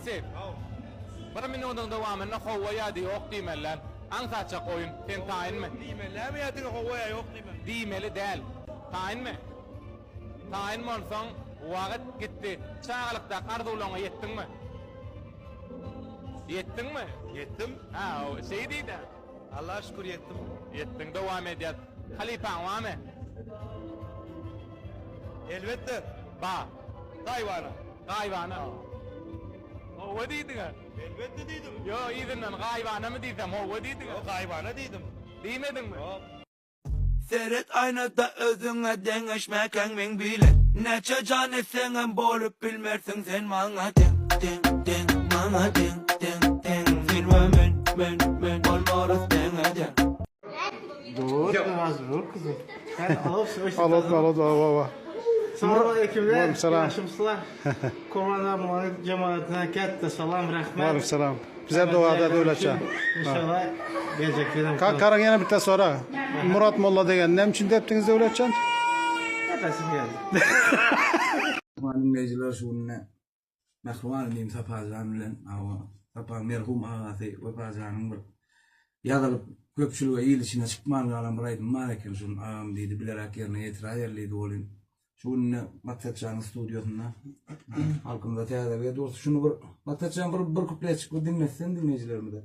Gitdi. Bir minudyň dowamynda howwa ýa-da ýok diýmeli däl. Aňsatjak oýun. Sen taýynmy? Diýmeli dälmi ýa diňe howwa ýa ýok diýmeli? Diýmeli däl. Taýynmy? Taýyn bolsaň, wagt gitdi. Çagalykdaky arzuwlaryňa ýetdiňmi? Ýetdiňmi? Ýetdim. Hä, şeý diý-dä. Allaha şükür ýetdim. Ýetdiň, dowam edýäs. Halypaň barmy? Elbetde. Bar. Gaýybana. Gaýybana. Howwa diýdiň-ä. Elbetde diýdim. Ýok, yzyndan gaýybanamy diýsem, howwa diýdiň-ä. Ýok, gaýybana diýdim. Diýmediňmi? Ýok. Seret aýnada özüňe deňeşmäkäň meň bile Näçe jan etseňem bolup bilmersiň sen maňa deň deň deň maňa deň deň deň Sen we men men men bolmarys deňe deň. Alo, alo, alo, Salam aleyküm. Waleýkim Ýaşymsla. Komanda jemaatine kätde salam, rahmet. Waleýkim salam. Bize dogada Döwletjan. İnşallah geljekde Ka Karaň ýene bitte sorag. Murat molla degen näme üçin depdiňiz Döwletjan? Depesi geldi. Mähriban diňleýjiler şu günde mähriban inim Saparjan bilen hawa Saparyň merhum agasy Wepajanyň bir ýazylyp köpçülige il içine çykman galan bir aýdymy bar eken şuny agam diýdi bileräk ýerine ýetiräýeli diýdi welin şu günde Maksatjanyň studiýasynda halkymyza täze bir dursun şuny bir Maksatjan bir bir kupletçik bir diňletsen diňleýjilerimize.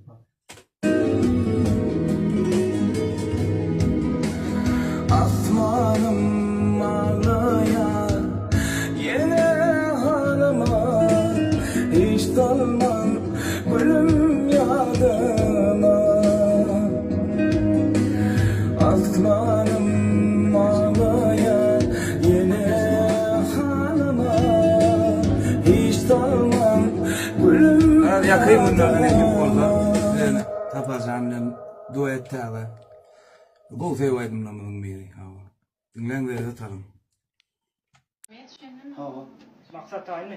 Asmanym aglaýar ýene halyma Hiç salman gülüm ýadyma Asmanym aglaýar ýene halyma Hiç salman gülüm Garaz ýakyn günlerde nesip bolsa bilen Saparjan bilen duet täze gowy söýgi aýdymlarymyzyň biri. Hawa. Diňläň lezzet alyň. Hawa. Maksat taýynmy?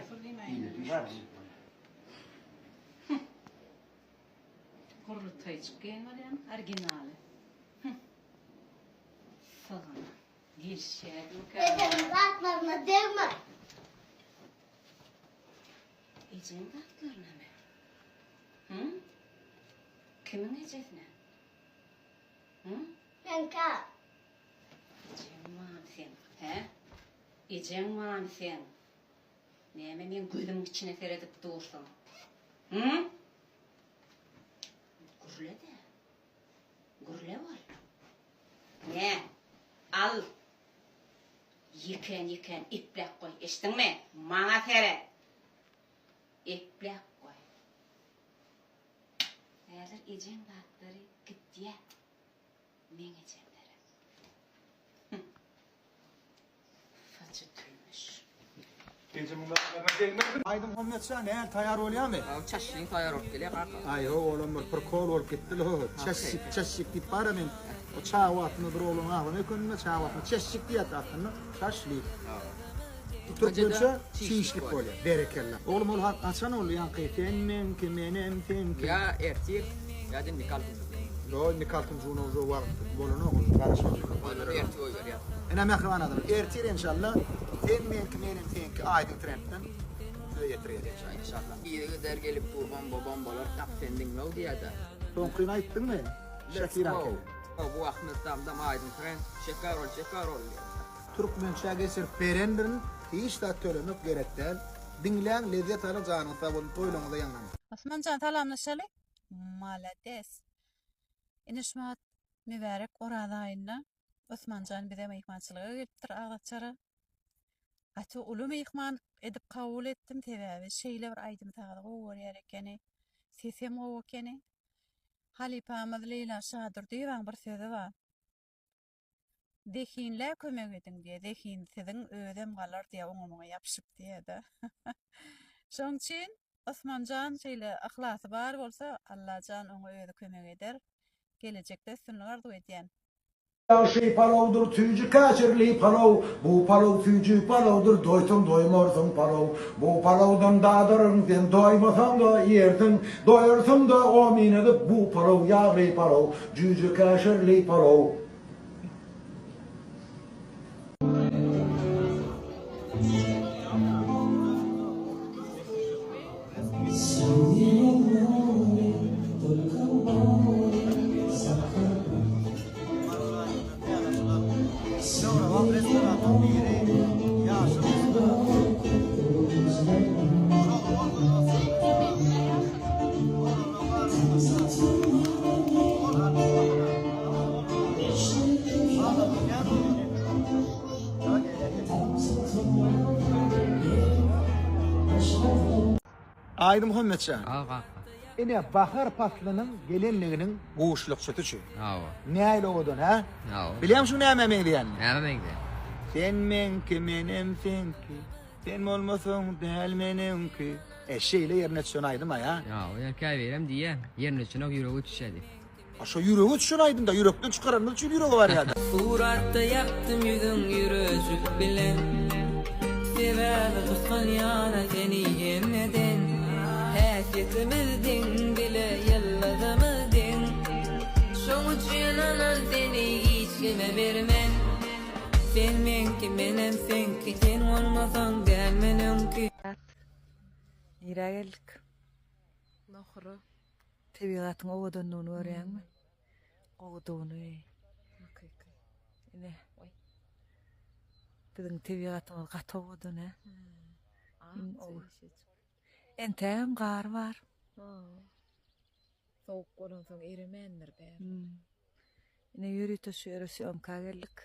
Gurlutaýjyk geýen bolýaň, originaly. Sygana. Gelişýärmikä? Ejeň zatlaryna degme. Ejeň zatlarynamy? Hı? Kimiň ejesine? Hı? Meňkä. Ejeň barmy seň, hä? Ejeň barmy seň? Näme meň gözümiň içine seredip dursuň? Hı? Gürle-de. Gürle bol. Nä? Al. Ýekän-ýekän epläp goý, eşitdiňmi? Maňa seret! Epläp goý. Häzir ejeň zatlary gitýä. Meň ejemlere. Hum. Saçy tümmüş. Ejemiň zatlaryna degmersiň. Aýdyň Hommetjan näl taýar bolýamy? Haw çaşlyň taýar bolup gelýär kaka. Aý ho olam bir prikol bolup gitdi lo çeşşik çeşşik diýip bara men o çaga wagtymda bir oglanyň agzyna ökenimde çaga wagtymda çeşşik diýýärdi aslynda şaşlik. Türkmençe çişlik bolýar. Berekella. Oglum ol haçan ol ýaňky sen meňki menem seňki. Ýa ertir ýa-da indiki altynjy gün. Ýok indiki altynjy gün uje wagt bolanok ol garaşmaly. Ertir goýberýär. Ine mähriban adamlar ertir enşalla sen meňki menem seňki aýdyň trendden size ýetirýäs enşalla. Enşalla. Yzygider gelip dur bomba bombalar tap sen diňle diýýädä. Soňkyny aýtdyňmy? Let's go. Bu Ahmet Damdam aýdyň trend şeker ol şeker ol diýýär. Türkmençä geçirip berendirin hiç zat tölemek gerek däl diňläň lezzet alyň janyňyz sag bolsun toýlaryňyzda ýaňlanyň. Osmanjan salamlaşaly. Malades. Ine şu wagt mübärek Oraz aýynda Osmanjan bize myhmançylyga gelipdir Agzaçara. Gaty uly myhman edip kabul etdim sebäbi şeýle bir aýdym sazy gowy görýär ekeni. Sesem gowy ekeni. Halypamyz Leýla Şadurdyýewaň bir sözi bar. Zehinlä kömek ediň diýýär. Zehinsiziň özem galar diýýär, oňa muňa ýapyşyp diýýär-de. Şonuň üçin Osmanjan şeýle yhlasy bar bolsa, Allajan oňa özi kömek eder. Gelejekde üstünlik arzuw edýän. Ýagşy palawdyr süýji käşirli palaw, Bu palaw süýji palawdyr doýsaň doýmarsyň palaw. Bu palawdan dadaryn sen doýmasaň-da iýersiň, Doýarsyň-da omyn edip bu palaw ýagly palaw, Jüýje käşirli palaw. döwrebap restoranlaryň biri Ýaşyl restoran. Aýdy Muhammetjan. Hawa kaka. Ine bahar paslynyň gelenliginiň buşlukçysy şu. Hawa. Nähili owadan, hä? Hawa. Bilýäňmi şu nämä meňzeýänini? Nämä meňzeýär? Sen meňki, menem seňki. Sen bolmasaň däl meniňki. E şeýle ýerine düşen aýdym-aý, a? Hawa, ýa käbirem diýýär, ýerine düşenok ýürege düşýär diýip. A şo ýürege düşen aýdym-da, ýürekden çykaranymyz üçin ýürege barýar-da. Suratda ýakdym ýüzüň ýürejik bilen Sebäbi gysganýana seni hemmeden Häsiýetimiz deň bile ýyldyzymyz deň Şoň üçin anan seni hiç kime bermen Sen meňki menem seňki sen bolmasaň däl men öňki. Nirä geldik? Nohura. Tebigatyň owadanlygyny görýäňmi? Gowudygyny. Hakyky. Ine. Biziň tebigatymyz gaty owadan, hä? Iň gowy. Entägem gar bar. Sowuk bolansoň eremändir bäri. Ine ýörite şu ýere sýomka geldik.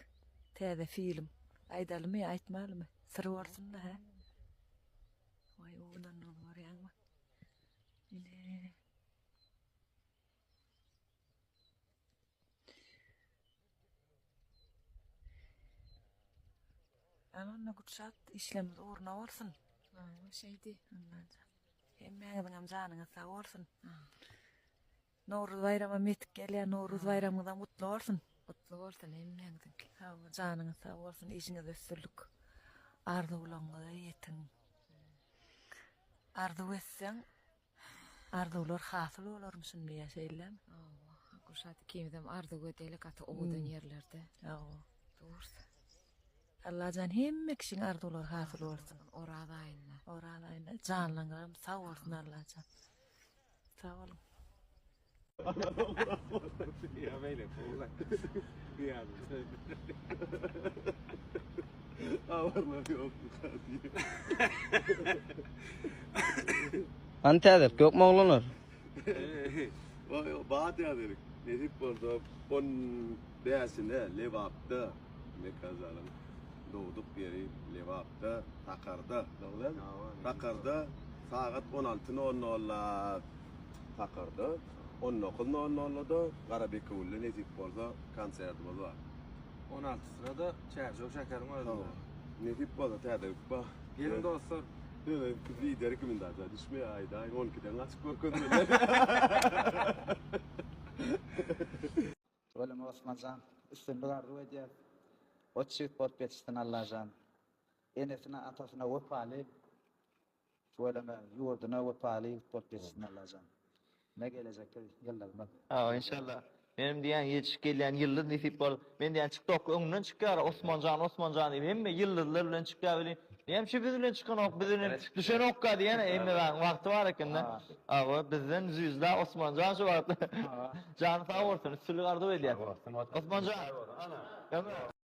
Täze film. Aýdalymy ýa aýtmalymy? Syr bolsun-da, hä? Waý, owadanlygyny görýäňmi? Ine. Ana onda Gülşat işlerimiz ugruna bolsun. Hawa, şeýdi. Hemmäňiziňem janyňyz sag bolsun. Nowruz baýramam ýetip gelýär. Nowruz baýramyňyzam gutly bolsun. Gutly bolsun hemmäňiziňki. Hawa, janyňyz sag bolsun, işiňizde üstünlik. Arzuwlaryňyza ýetiň. Arzuw etseň, arzuwlar hasyl bolarmyşyn diýýär, şeýlemi? Hawa, Gülşat ikimizem arzuw edeli gaty owadan ýerlerde. Hawa. Durus. Allajan hemme kişiň arzuwlary hasyl bolsun. Oraz aýynda. Oraz aýynda janlaryňyzam sag bolsun Allajan. Sag boluň. Hany täzelik ýokmy oglanlar? Bar täzelik. Nesip bolsa on bäşine Lebapda Mekazanyň dogduk ýeri Lebapda Sakarda dogry dälmi? Sakarda sagat on alty nol nolda Sakarda on dokuz nol nolda-da Garabekewülde nesip bolsa konsertimiz bar. On altysyna-da Çärjew şäheriň özünde. Nesip bolsa täzelik bar. Geliň dostlar. Ýöne lideri kimin daja düşmeýär aýdaýyn on ikiden gaçyp görkezmeli. Tüweleme Osmanjan üstünlik arzuw edýäs. Goç ýigit bolup ýetişsin Allajan. Enesine atasyna wepaly tüweleme ýurduna wepaly ýigit bolup ýetişsin Allajan. Ne gelejekki ýyllarymyz. Hawa inşallah. Menem diýýän ýetişip gelýän ýyldyz nesip bol. Men diýýän çykdokga öňünden çykýar Osmanjan Osmanjan diýip hemme ýyldyzlar bilen çykýar welin näme üçin biz bilen çykanok biz bilen düşenokka diýýän hemme zadyň wagty bar ekende. Hawa bizden zwizda Osmanjan şu wagt. Jany sag bolsun üstünlik arzuw edýän. Osmanjan. Öňe.